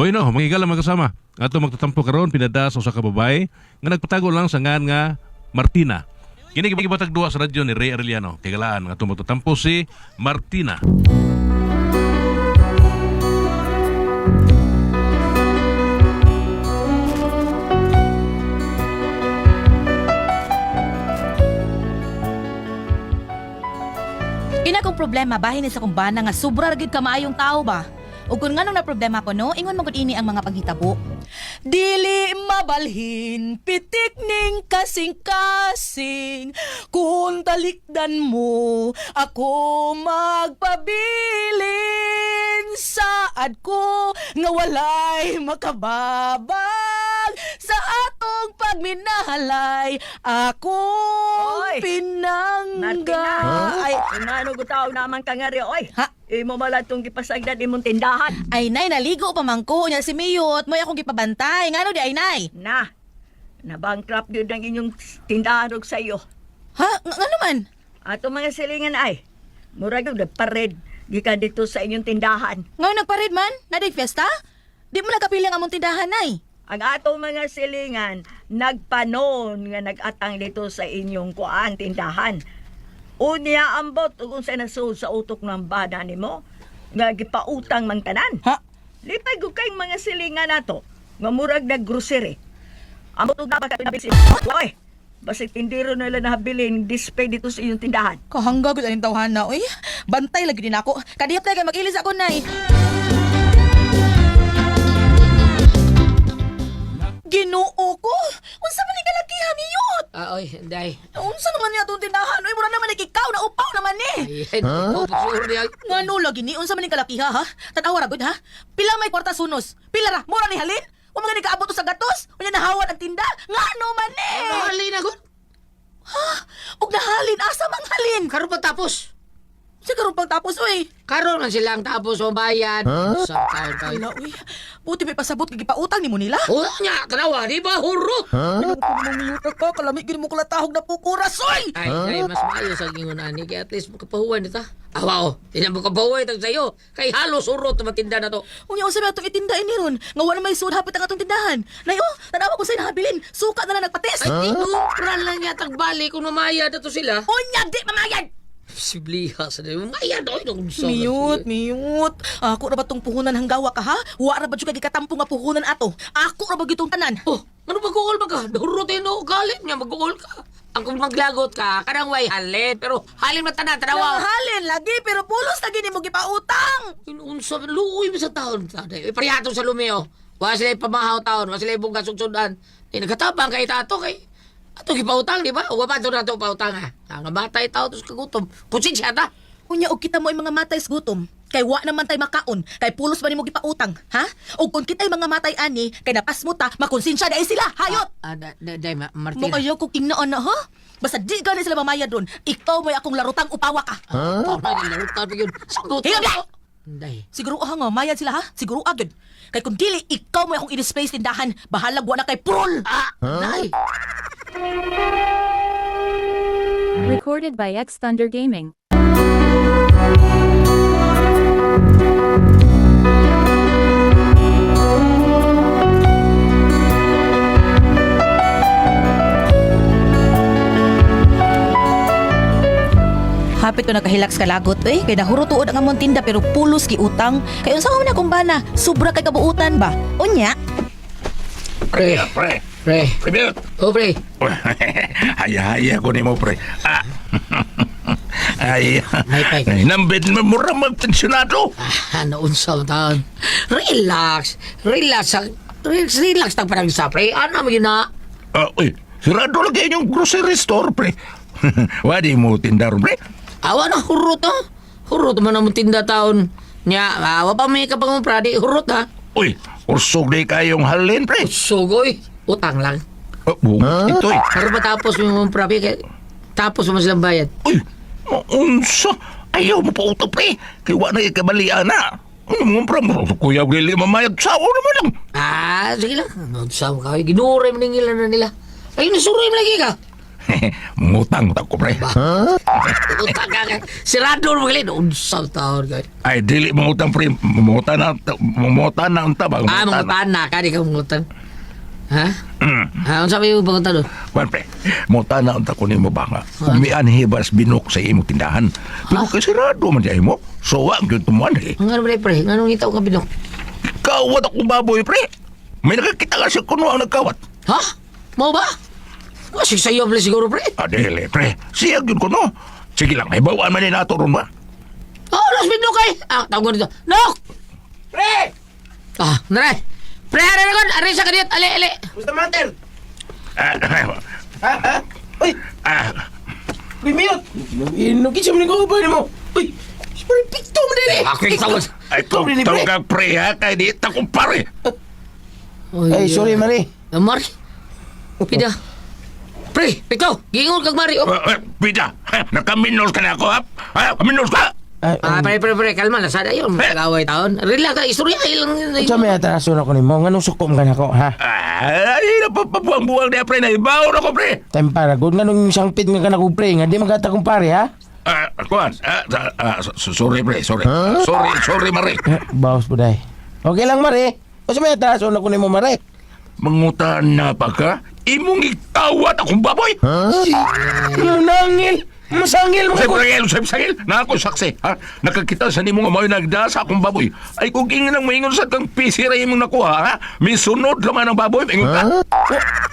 Bueno, mga higala, mga kasama. Ato magtatampo karon pinada sa usa ka babae nga nagpatago lang sa ngan nga Martina. Kini gibatag duwa sa radyo ni Ray Arellano. Kagalaan nga ato magtatampo si Martina. Kina kong problema bahin ni sa kong bana nga sobra ra gyud ka maayong tao ba. Ug kun nganong na problema ko no, ingon man gud ini ang mga panghitabo. Dili mabalhin pitik ning kasing-kasing kung talikdan mo ako magpabilin saad ko nga walay makababag sa atong pagminahalay akong Oy! pinangga. Martina! Ay, Ay, ano gutaw naman ka nga rin, oy. Ha? Imo mala itong gipasagdan imong tindahan. Ay nay, naligo pa man ko. Unya si Miyot, mo'y akong gipabantay. Ngano di ay nay? Na, na-bankrupt yun ang inyong tindahan og sayo. Ha? Ngano man? Ato mga silingan ay, murag yung nagpared gikan dito sa inyong tindahan. Ngayon nagparid man? Naday fiesta? Di mo nagkapili ang among tindahan nay. Ang ato mga silingan, nagpanon nga nagatang dito sa inyong kuan tindahan. Unya ambot ug unsa nasuod sa utok ng bana nimo nga gipautang man tanan. Ha? Lipay ko kayong mga silingan nato nga murag naggrocery. Ambot og dapat kayo Oy, basig tindero nila nahabilin display dito sa inyong tindahan. Kahangga gud aning tawhana oy. Bantay lagi din ako. Kadiyot kay mag-ilis ako nay. Ginoo ko. Unsa man ni kalakihan Miyot? Ah, oy, day. Unsa naman niya atong tindahan? Oy, mura naman ikaw na upaw naman ni. Ay, huh? Oh, niya. Ngano lagi ni unsa man ning kalakiha ha? Tan-awa ra gud ha? Pila may kwarta sunos? Pila ra? Mura ni halin? Wa man gani kaabot sa gatos? Unya nahawan ang tinda? Ngano man ni? Nahalin ako. Ha? Ug nahalin asa man halin? Karon pa tapos. Sa karon pang tapos oy. Karon man silang tapos o bayad. Huh? Sa taon tayo. Wala oy. Buti may pasabot kay gipautang nimo nila. Oh, nya, tanawa, di ba hurot? Huh? Ka kalami gid mo kulatahog na pukuras oy. Ay, ay, mas maayo sa gingon ani kay at least makapahuway nita. Awa oh, di na makapahuway tag sayo. Kay halos hurot na matinda na to. Unya unsa may atong itinda ini ron? Nga wala may suod hapit ang atong tindahan. Nay oh, tanawa ko sa nahabilin. Suka na lang nagpatis. Ay, tinumpra lang niya tagbali kung mamaya na to sila. Unya di mamayad. Sibliha sa di. Mamaya oy, nung Mute, mute. Ako ra ba tong puhunan hanggawa ka ha? Wa ra ba jud kay gikatampo nga puhunan ato? Ako ra ba gitong tanan? Oh, ano mag-uol ba ka? Dahurot no, galit niya, mag-uol ka. Ang kung maglagot ka, kanang way halin. Pero halin mata na, tanawa. Halin lagi pero pulos lagi nimo gipautang. Inunsa, luoy mo sa taon. Tatay. Eh, parihato sa lumeo. Wa sila pamahaw taon, wa sila ibong kasugsudan. Di nagkatabang kay tato kay. Ato gipautang, di ba? Wa pa to na to pautang ha. Ang batay tao tos kagutom. Konsensya ta. Unya og kita mo ay mga matay sa gutom. Kay wa naman tay makaon, kay pulos ba nimo gipautang, ha? Og kung kita'y mga matay ani, kay napasmo ta, makonsensya dai sila, hayot. Ah, da, da, day, ma, Mo Martina. kayo kog ingnaon na ha? Basta di gani sila mamayad ron. Ikaw may akong larutang upawa ka. Huh? Larutan pa yun. Sagot. Hingab na! Day. Siguro ah nga, mayad sila ha? Siguro agad. Kay kung dili, ikaw may akong i-display sa tindahan. Bahalag wa na kay purol! Ah, day. Recorded by X Thunder Gaming. Hapit ko nakahilaks kalagot eh. Kay nahuro tuod ang among tinda pero pulos gi utang. Kay unsa man akong bana? Sobra kay kabuutan ba? Unya, Pre, Pre, pre. pre. Oh, pre. Haya-haya ko nimo pre. Ah. Ay, May pay. ay, nambit mo mura magtensyonado. Ah, naunsa mo taon. Relax. Relax. Relax, relax tag parang sa pre. Ano mo yun na? Ah, uy, sirado lagi inyong grocery store, pre. Wadi mo tindar, pre. Awa na, hurot ha. Hurot man ang tinda taon. Nya, awa pa may kapag mo pradi, hurot ha. Uy, ursog di kayong halin, pre. Sugoy, utang lang. Oh, bunga ito, eh. Pero matapos mo mong prabi, kay, tapos mo silang bayad. Uy, unsa? Ayaw mo pa uto, pre. Kay wa na ikabalian na. Ano mo, pre? Kuya, dili mamayag. Sao naman lang. Ah, sige lang. Ano sa mo ka? Ginuray mo ning ilan na nila. Ay, nasuray mo lagi ka. Mangutang ta ko, pre. Utang ka kay. Sirado mo gali. Unsa taon kay. Ay, dili mangutang, pre. Mangutang na, mangutang na unta ba? Ah, mangutan na ka di ka mangutan. Ha? Ha, unsa may pangutan do? Kuan, pre. Mangutang na unta ko nimo ba nga. Umian hibas binok sa imong tindahan. Pero kay sirado man diay mo. So, wa gyud tumuan eh. Ngano ba pre? Ngano ngitaw ka binok? Kawat akong baboy, pre. May nakakita ka siya kuno ang nagkawat. Ha? Mao ba? Wa sig sayo pre siguro pre. Adele, pre. Siya gyud kuno. Sige lang, hibawaan man ni nato ron ba? Oh, los binok kay. Ah, tawag dito. Nok! Pre! Ah, nare. Pre, are ra kon, are sa kadiyot. Ali, ali. What's the matter? Ah, Ha? Ha? Uy! ah, Uy, Miyot! Inugin siya mo ni ba mo? Uy! Perfecto mo din eh! Ako yung tawag. ay, Ikaw rin, pre. tawag ka, pre, ha? Kay di ta kumpare. Ay, sorry, Mari. Mari. Pida. Pre, ikaw, giingon kag Mari. Oh. Pida, nakaminor ka na ako, ha? Ha? Kaminor ka? Ay, Ah, pre, pre, pre, kalma, nasada yun. Mag-away taon. Relax, ka, istorya ilang. Unsa may atraso na ko nimo? Nganong sukom ka na ko, ha? Ay, napapabuang-buang niya, pre. Naibaw na ko, pre. Time para good nganong sangpit nga ka na ko, pre, nga di magkata kong pare, ha? Ah, kuan, sorry, pre, sorry. Sorry, sorry, Mare. Eh, bawas po day. Okay lang, Mare. Unsa may atraso na ko nimo, Mare? Mangutan na pa ka? Imong ikawat akong baboy. Nangil! Masangil mga Sa ko! sangil, sa sangil, na ako saksi, ha? Nakakita sa nimo nga mao'y nagda sa akong baboy. Ay kung ingin ang maingon sa kang pisira imong nakuha, ha? May sunod lang ang baboy, maingon ka.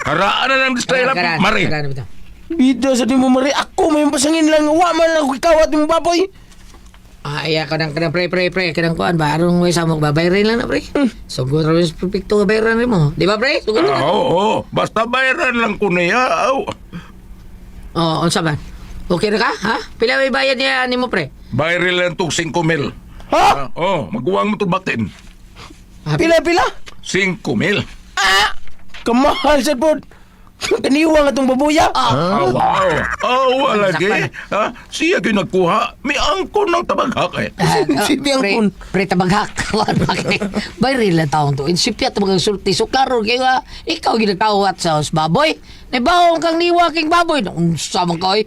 Karaan na lang display lang, Mare. Karaan, bitaw. Bida sa nimo, Mare. Ako may pasangin lang. Wa man ako ikawat nimo baboy. Ah, iya kanang kanang pre pre pre kanang kuan ba arong way samok ba bayrin lang na pre. Sugod ra yung perfecto nga bayran nimo. Di ba pre? Sugod Ah, ra. oo, oo. Basta bayaran lang ko niya. Aw. Oh, unsa man? Okay ra ka? Ha? Pila may bayad niya nimo pre? Bayaran lang tong 5 mil. Ha? Ah, oh, maguwang mo itong batin. Ah, Pila, pila? 5 mil. Kamahal sa pod. Kaniwa nga tong babuya. Ah, wow. Ah, lagi. Sakpan. Ah, siya gyud nagkuha. May angkon ng tabaghak eh. Ah, Sipi ang pre, kun. pre tabaghak. Wala pa kay. Bayrin lang taong to. Insipya to mga sulti. So klaro kay nga ikaw ginakawat sa house baboy. Nibawong kang niwa king baboy. Unsa man ka oy?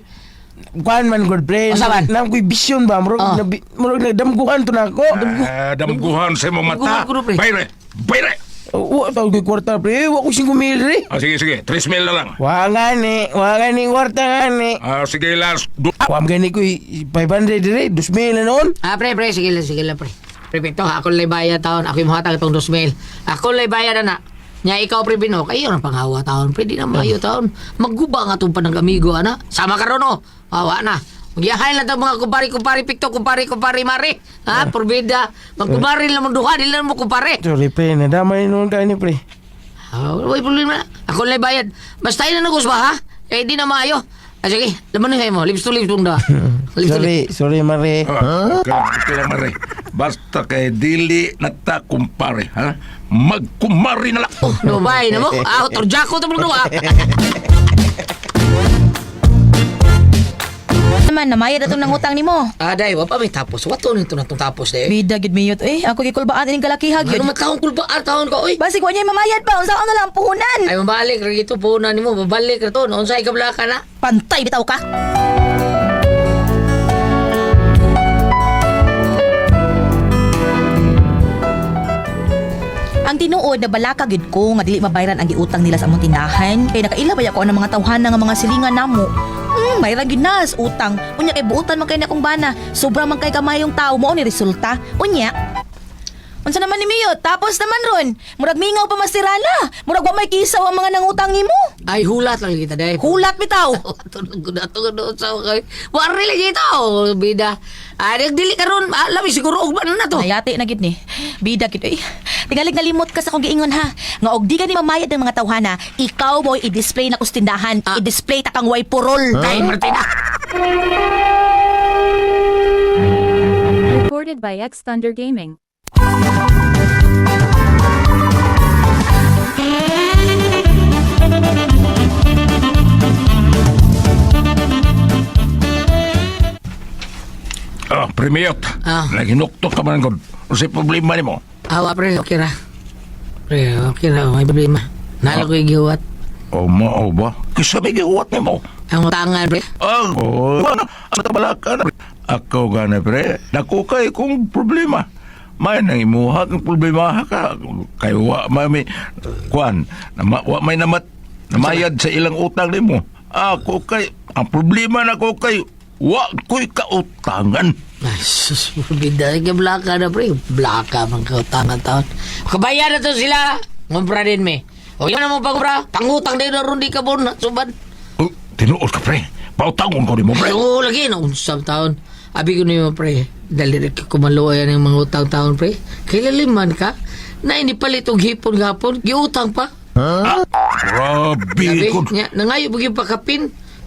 Kuan man god pre. Unsa man? Nang ko'y vision ba murag Ah. murag nagdamguhan to na ako. Ah, damguhan sa imong mata. Damguhan ko na, pre. Bayre. Bayre. Wa tawag ko'y kwarta pre. Wa ko 5 mil re. Ah, sige, sige. 3 mil na lang. Wa nga ni, wa nga ni kwarta nga ni. Ah, sige, last. Wa man gani ko'y 500 re, 2,000 na noon. Ah, pre, pre, sige lang, sige lang, pre. Pre, ito, ako lang bayad taon. Ako yung muhatag itong 2,000. Ako lang bayad na. Nya, ikaw, pre, binok. Ayaw ng panghawa taon, pre. Di na maayo taon. Magguba nga itong panang amigo, ana. Sama ka ron, oh. Hawa na. Magyahay lang itong mga kumpare-kumpare, pikto, kumpare-kumpare, mare. Ha, purbida. Magkumpare lang mong duha, di lang mo kumpare. Sorry pre, nadamay noon ka ni pre. Ah, wala problema. Ako lang bayad. Basta yun na ba, ha? Eh, di na maayo. Ah, sige, laman na mo. Lips to lips mong da. Lips to lips. Sorry, sorry mare. Ah, okay, okay lang, mare. Basta kay dili na ta kumpare, ha? Magkumari na lang. Oh, no, bye na mo. Ah, torjako to mong duha. Naman namayad atong nangutang nimo. Ah, day, wa pa may tapos. Wato nito na itong tapos, day. Bida gid miyot eh. Ako gikulbaan ining kalakihag Ano yun. man taong kulba, ah, taon ka, oy. Basig wa niya mamayad pa unsaon na lang ang puhunan. Ay, mabalik, rito po na nimo, babalik rito. Noon sa ikabla ka na. Pantay bitaw ka. Ang tinuod na balaka gid ko nga dili mabayran ang giutang nila sa among tindahan kay nakaila ba ako ang mga tawhana nga mga silingan namo. Bayran gid na sa utang. Unya kay buotan man kay na akong bana. Sobra man kay kamayong tao mao ni resulta. Unya, unsa naman ni Mio? Tapos naman ron, murag mingaw pa masirala. Murag wa may kisaw ang mga nangutang nimo. Ay, hulat lang kita, day. Hulat bitaw. Wato lang ko na ito doon sa kay. Wari lagi ito, bida. Ay, dili karon, ah, labi siguro ugma na to. Nayati na gid ni. Bida gid oy. Tingalig nalimot ka sa akong giingon ha. Nga og di ka ni mamayad ng mga tawhana, ikaw mo'y i-display na kustindahan. Ah. I-display ta kang way purol. Ay, Martina. Recorded by X Thunder Gaming. Ah, premiot. Ah. Naginuktok ka man gud. Unsay problema nimo? Awa, pre, okay ra. Pre, okay ra, may problema. Nalo ko yung gihuwat. O mao ba? Kisa may giuwat nimo. Ang utangan, pre. Ang oh, ano, ang tabalaka na. Ako gana pre, dako kay kung problema. May nang imuha kang problema ka. Kay wa mami kuan, nama, wa may namat namayad sa ilang utang nimo. Ako kay ang problema na ko kay wa ko'y kautangan. Ay, sus, bida. Kaya blaka na, pre. Blaka man kautangan taon. Kabayan na to sila. Ngumpra din, me. O yun na mo pag-umpra. Pangutang din na ron di ka bon. Suban. Oh, tinuod ka pre. Pautangon ko nimo pre. Ay, oo, lagi. No, unsam taon. Abi ko niyo, pre. Dali rin ka kumaluwa yan yung mga utang taon, pre. Kailaliman ka. Na inipalit og hipon gapon. Giutang pa. Grabe Grabe. ko. Nya, nangayo pag yung pakapin.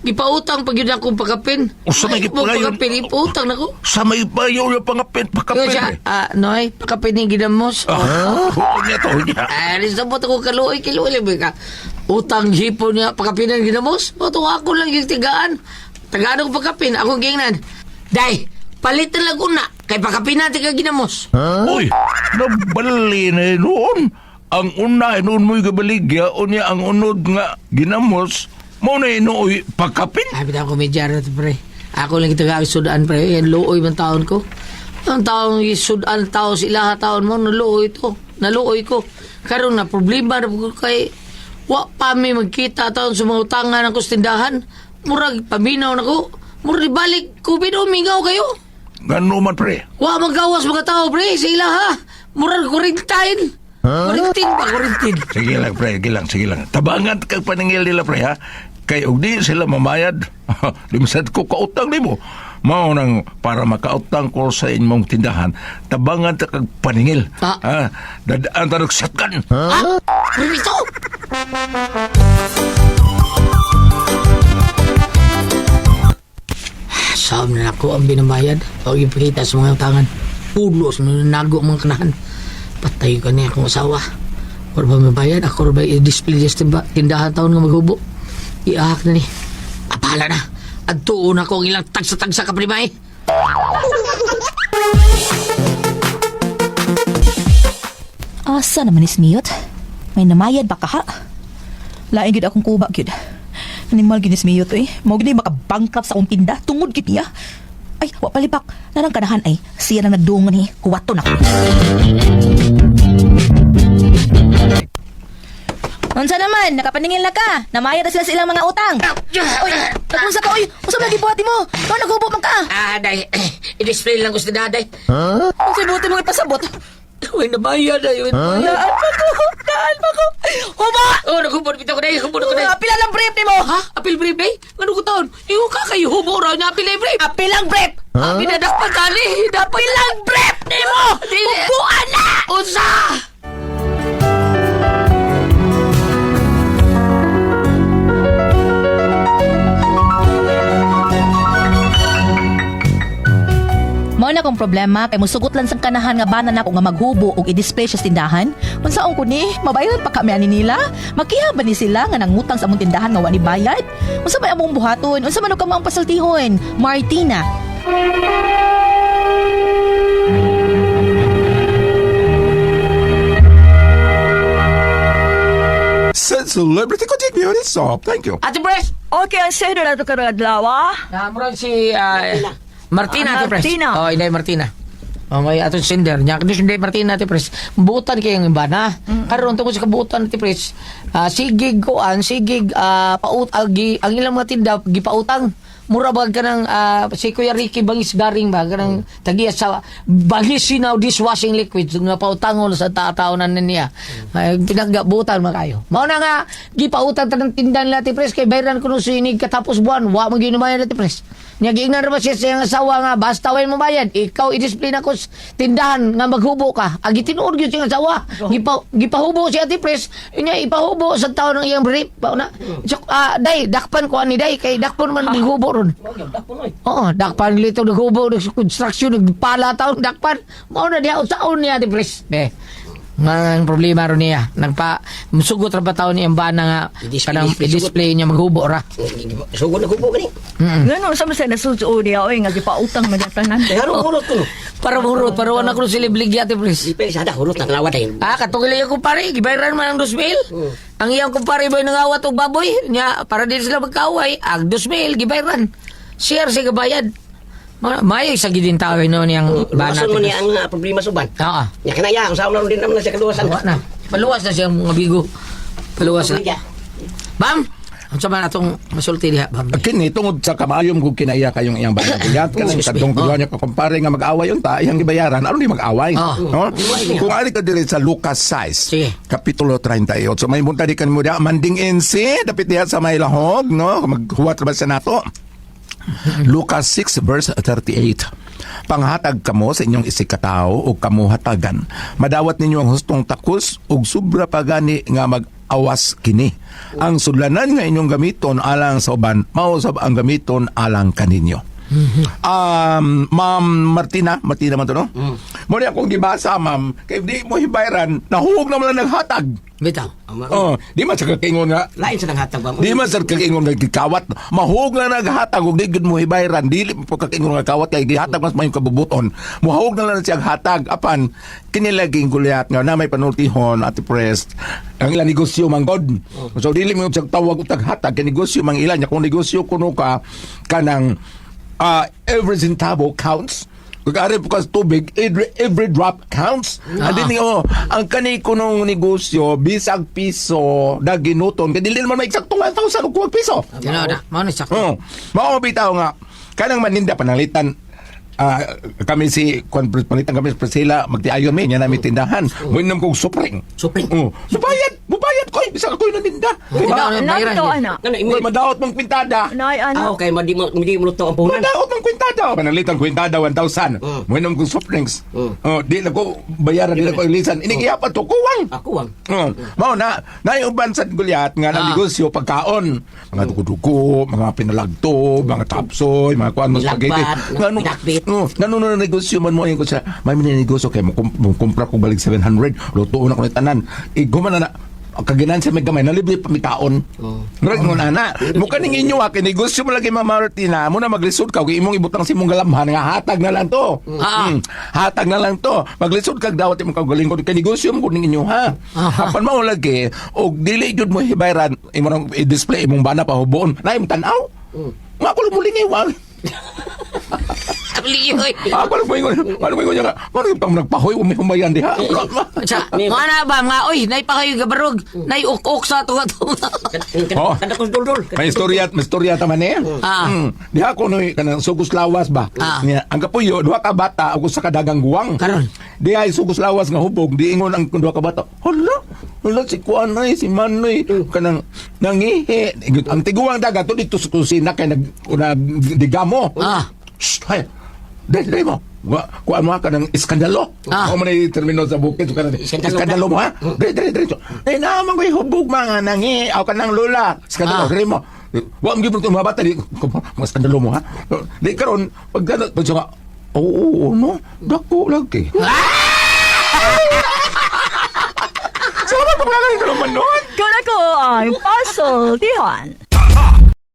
Gipautang pag yun akong pakapin. Usa may Nangayo pag gipangayon. pakapin. Ipautang na ko. Sa may bayo yung pangapin, Yun pakapin. siya, eh. ah, Noy, pakapin yung ginamos. Ah, oo niya to, niya. Ah, sabot ako kaluoy, kaluoy lang ba ka? Utang hipon niya, pakapinan ginamos. O, ako lang yung tigaan. Tagaan ako pakapin, ako gingnan. Day, palit na lang una, kay pakapinan ti ka ginamos. Uy, nabali na noon. Ang una noon mo'y gabaligya, o niya ang unod nga ginamos, mo na inuoy pagkapin. Ay, bitaw ko medyar na to, pre. Ako lang kita sudan, pre. Yan, luoy man taon ko. Ang taong sudan tao sa ilaha taon mo, naluoy to. Naluoy ko. Karon na problema na ko kay wa pa mi magkita taon sa mga utangan ako sa tindahan. Murag paminaw na ko. Murag balik kubid o mingaw kayo. Gano man pre. Wa magawas mga tao pre sa ilaha. Murag kurintain. Kurintin ba kurintin? Sige lang pre, sige lang, sige lang. Tabangan kag paningil nila pre ha. Kay og di sila mamayad, di masad ko kautang nimo. Mao nang para makautang ko sa inyong tindahan, tabangan ta kag paningil. Ah. Ha, dadaan ta shotgun. Ha? Primito! Saan na ako ang binabayad? O ipakita sa mga tangan. Pulos na nago mga kanahan. Patay ka niya akong asawa. Or ba mabayad? Ako ba i-display sa tindahan taon nga maghubo? Iahak na ni. Apala na. Adtuon ako ang ilang tagsa-tagsa ka primay. Asa naman is miyot? May namayad ba ka ha? Lain gyud akong kuba gyud. Animal gyud is miyot eh. Mao gyud makabankrupt sa akong tinda tungod gyud niya. Ay, wa palibak. Narang kanahan ay siya na nagdungan ni. Kuwato na ko. Unsa naman, nakapaningil na ka. Namayad na sila sa ilang mga utang. Oy, nagunsa ka oy. Unsa man gibuhat mo? Ikaw naghubo man ka. Ah, day. I-display lang ko sa tindahan, day. Unsa buti mo ipasabot? Uy, nabayad ay. Uy, nabayad. Daan pa ko. Daan pa ko. Huba! Oh, naghubod bitaw ko day. Hubod ko day. Apila lang brief nimo. Ha? Apil brief day? Ano ko taon? Iyo ka kayo hubo raw niya apil brief. Apil ang brief. Huh? Pinadakpan tali. Dapat Apil ang brief nimo. Dili. Ubuan na. Unsa? Mao na kong problema kay musugot lang sang kanahan nga bana nako nga maghubo og i-display siya sa tindahan. Unsaon ko ni? Mabayaran pa kami ani nila? Makiha ba ni sila nga nangutang sa among tindahan nga wa ni bayad? Unsa may among buhaton? Unsa man og kamo ang pasultihon? Martina. Said celebrity ko take me on soap. Thank you. Ate Pres! Okay, ang sino na ito karong adlaw, ah? Namuran si Martina, Ah, Ate Pres. Martina. Oh, Inday Martina. Oh, may atong sender niya. Kundi Inday Martina, Ate Pres. Buutan kayong iba na. Karon tungkol sa kabuutan, Ate Pres. Sige goan, sige paut agi ang ilang mga tinda gipautang. Mura ba ka ng si Kuya Ricky Bangis Garing ba kanang tagiya sa Bangis Sinaw dishwashing liquid nga pautangon sa taataonan niya. Ay, pinagabutan man kayo. Mao na nga gipautang tanang tindahan nila Ate Pres kay bayran kuno sinig katapos buwan wa man ginumayan Ate Pres. Nya giingnan ra ba siya sa iyang asawa nga basta way mabayad ikaw i-display na ko sa tindahan nga maghubo ka. Agi tinuod gyud siyang asawa. Gipahubo si Ate Pres nya ipahubo sa taon ng iyang brief. Mao na. So, day dakpan ko ani day kay dakpan man maghubo ron. Oo, dakpan lito naghubo nag construction nagpala taon dakpan. Mao na diha usaon niya Ate Pres. Be. Nga ang problema ron niya. Nagpa musugot ra ba taon niyang bana nga I-display, kanang display, i-display niya maghubo ra. Sugod na kubo kani. Ngano sa man sa nasuod niya oy nga gipautang man niya tanan. Pero hurot ko. Para hurot, para wala ko sila bligya, Ate Pres. Di pa sada hurot ang lawat ay. Ah, katong ila ko pare, gibayaran man ang 2,000. Ang iyang kumpare ba nangawat og baboy nya para di sila magkaaway, ang 2,000 gibayran. Share sa gabayad. May sa gidin tao no niyang bana. Luwason mo niya ang problema sa uban. Oo. Nya kanaya, ang saon na rin naman na siya kaluwasan. Wa na. Paluwas na siya mga bigo. Paluwas na. Bam! Ang sama na itong masulti diha, Bam. Kini tungod sa kamaayom kung kinaiya kayong iyang bayad. Yan kanang Excuse me. kadtong oh. niya kakumpare nga mag-away unta iyang gibayaran aron di mag-away. Oh. No? Kung ari ka diri sa Lucas 6, Sige. kapitulo 38. So may munta di kanimo diha manding NC dapit diha sa may lahog no maghuwat ra ba sa nato. Lucas 6 verse 38. Panghatag kamo sa inyong isikatao o kamo hatagan. Madawat ninyo ang hustong takos ug sobra pa gani nga mag-awas kini. Ang sudlanan nga inyong gamiton alang sa uban, mao sab ang gamiton alang kaninyo. Ma'am Martina, Martina man to no? Mo ni akong gibasa, ma'am. Kay di mo hibayran, nahuog na man lang naghatag. Bitaw. Oh, di man sa kakingon nga Lain sa nanghatag ba? Di man sir kakingon nga gikawat. Mahug na naghatag ug di gud mo hibayran dili po kakingon nga kawat kay gihatag mas mayong kabubuton. Muhawog na lang siya hatag apan kini laging gulyat nga na may panultihon ati press ang ilang negosyo man god. So dili mo siya tawag og taghatag kay negosyo mang ilan nya kung negosyo kuno ka kanang every centavo counts. Kung ari po kas tubig, every drop counts. Ah. Andi oh, ang kani kunong negosyo, bisag piso, na ginuton, kay dili naman may eksaktong 1,000 o kuwag piso. Tinaw na. Mao na sakto. Oo. Mao bitaw nga kanang maninda pananglitan kami si kwan palitan kami sa Priscilla magtiayon mi nya nami tindahan. Moinom kog supring. Supring. Oh, mubayad, mubayad koy bisag ako'y naninda. Tinaw na Nay bayaran. to ana. Ano, imo Uy, madaot mong kwintada. Nay Ah, ana. okay, madi mo di mo luto ang puhunan. Madaot mong kwintada. Pananglitan kwintada 1,000. Moinom kog soft drinks. Oh, di na ko bayaran, di na ko ilisan. Ining pa to kuwang. Ako ang. Oh, mao na naiuban sa gulyat nga ng negosyo pagkaon. Mga dugo-dugo, mga pinalagto, mga tapsoy, mga kuan mo spaghetti. Nilakbat, Ngano pinakbit. Oh, ngano na negosyo man mo ko siya. May negosyo kay mo kumpra ko balik 700, lutuon ako ni tanan. Iguman na na kaginansya may gamay nalibre pa mi kaon. Murag ngon ana. Mo kaning inyo kay negosyo mo lagi Ma'am Martina, mo na maglisod ka kay imong ibutang sa imong galamhan nga hatag na lang to. Hatag na lang to. Maglisod kag dawat imong kaugalingon kay negosyo mo kuning inyo ha. Apan mao lagi og dili jud mo hibayran imo nang i-display imong bana pa huboon. Na imong tan-aw. Nga ako lang muling iwag. Liyoy. Ako lang moingon. Ano moingon niya nga. Ano yung pang nagpahoy umihumayan diha. Sa, mga na ba nga oy, nay pa kayo gabarog, nay ok-ok sa ato ato. Oh. Kada ko duldul. May istorya ta man eh. Diha ko noy kanang sugos lawas ba. Niya, ang kapuyo duha ka bata ug usa ka dagang guwang. Karon. Diha ay sugos lawas nga hubog diingon ang duha ka bata. Hala, hala si Kuan ay si Manoy kanang nangihi. Ang tiguang dagat to dito sa kusina kay nag una digamo. Shh, hay. Dali, dali mo. Kuan mo ka ng iskandalo. Ako man ay termino sa bukid. Kanang Iskandalo. iskandalo mo ha. Dali, dali, dali. Eh, naman ko'y hubog mga nangi. Ako ka ng lola. Iskandalo, dali mo. Wa mo gipon mga bata di mga iskandalo mo ha. Di karon pag gano pag siya nga, oo, oo, no. Dako lagi. Salamat pag naman nun. Kuna ko ang pasultihan.